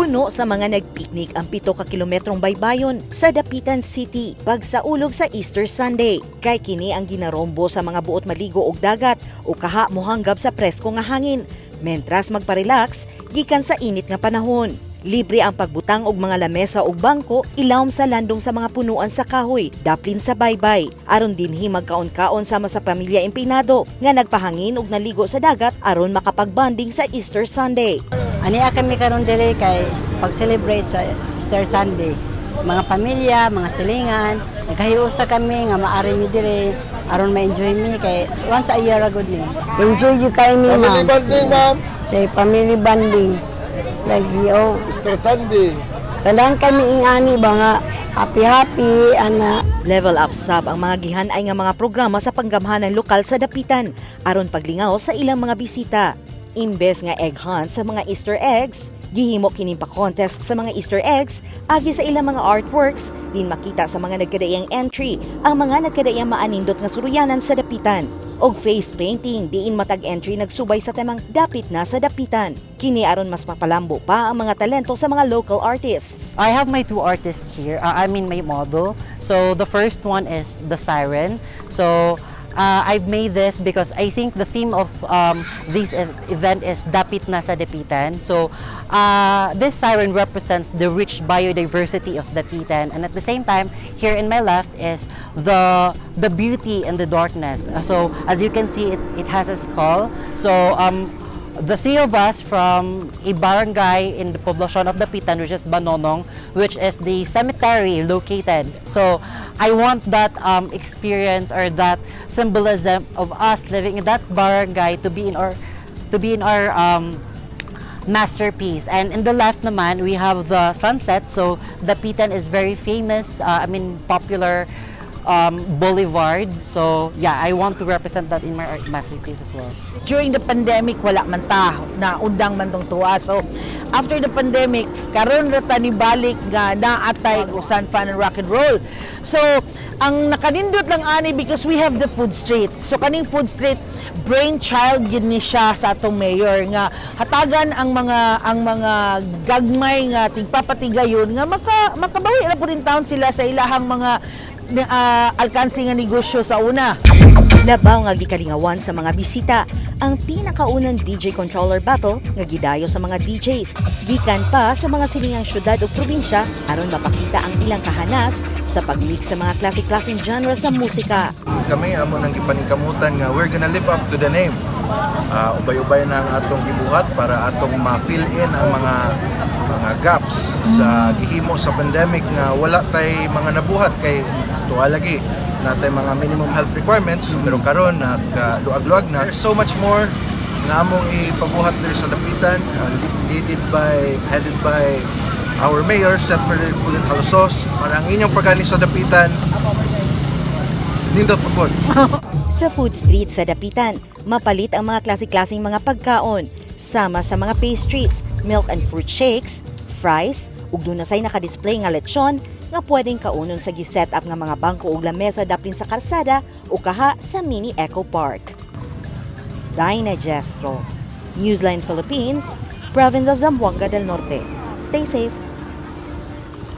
Puno sa mga nagpiknik ang 7 ka kilometrong baybayon sa Dapitan City pagsaulog sa Easter Sunday. Kay kini ang ginarombo sa mga buot maligo og dagat o kaha mohanggab sa presko nga hangin, mentras magparelax gikan sa init nga panahon. Libre ang pagbutang og mga lamesa ug bangko ilawom sa landong sa mga punuan sa kahoy, daplin sa baybay. Aron dinhi magkaon-kaon sama sa pamilya Empinado nga nagpahangin ug naligo sa dagat aron makapagbanding sa Easter Sunday. Ani kami karon diri kay pag-celebrate sa Easter Sunday. Mga pamilya, mga silingan, nagkahiusa kami nga maari mi diri aron ma-enjoy mi kay once a year ra gud ni. Enjoy gyud kaayo mi, Family ma'am. Bonding, ma'am. Kay family bonding. Lagi, oh. Easter Sunday. Kailangan kami ingani ba nga happy happy ana. Level up sab ang mga gihan-ay nga mga programa sa panggamhanan lokal sa Dapitan aron paglingaw sa ilang mga bisita. Imbes nga egg hunt sa mga Easter eggs, gihimo kining pa-contest sa mga Easter eggs agi sa ilang mga artworks din makita sa mga nagkadaiyang entry ang mga nagkadaiyang maanindot nga suruyanan sa Dapitan. Og face painting diin matag entry nagsubay sa temang "Dapit na sa Dapitan." Kini aron mas mapalambo pa ang mga talento sa mga local artists. I have my two artists here. I mean, my model. So the first one is the siren. So I've made this because I think the theme of this event is "Dapit na sa Dapitan." So this siren represents the rich biodiversity of Dapitan, and at the same time, here in my left is the beauty and the darkness. So as you can see, it has a skull. So the three of us from a barangay in the poblacion of Dapitan, which is Banonong, which is the cemetery located. So I want that experience or that symbolism of us living in that barangay to be in our masterpiece. And in the left naman, we have the sunset. So Dapitan is very famous, I mean, popular boulevard. So yeah, I want to represent that in my art masterpiece as well. During the pandemic, wala man ta, na undang man tong tuwa. So after the pandemic, karon ra ta ni balik nga naatay Sun Fun and Rock and Roll. So ang nakanindot lang ani because we have the food street. So kaning food street, brainchild gid ni siya sa atong mayor nga hatagan ang mga gagmay nga tigpapatigayon nga makabawi ra pud in town sila sa ilahang mga alkansi nga negosyo sa una. Labaw nga gikalingawan sa mga bisita ang pinakaunang DJ controller battle nga gidayo sa mga DJs gikan pa sa mga silingang syudad ug probinsya aron mapakita ang ilang kahanas sa pagmix sa mga klase-klaseng genre sa musika. Kami amo nang gipaningkamutan nga we're gonna live up to the name. Ubay-ubay na ang atong gibuhat para atong ma-fill in ang mga gaps sa gihimo sa pandemic nga wala tay mga nabuhat kay tuwa lagi natay mga minimum health requirements, pero karon nagkaluag-luag na. There's so much more nga among ipabuhat diri sa Dapitan, leaded by headed by our mayor, Seth Frederick Pulin Jalosjos, para ang inyong pagani sa Dapitan nindot pa pod. Sa food street sa Dapitan, mapalit ang mga klase-klaseng mga pagkaon, sama sa mga pastries, milk and fruit shakes, fries, ug duna say naka-display nga lechon nga pwedeng kaunon sa gi-set up nga mga bangko ug lamesa daplin sa karsada o kaha sa mini eco park. Dinah Gestro, Newsline Philippines, Province of Zamboanga del Norte. Stay safe.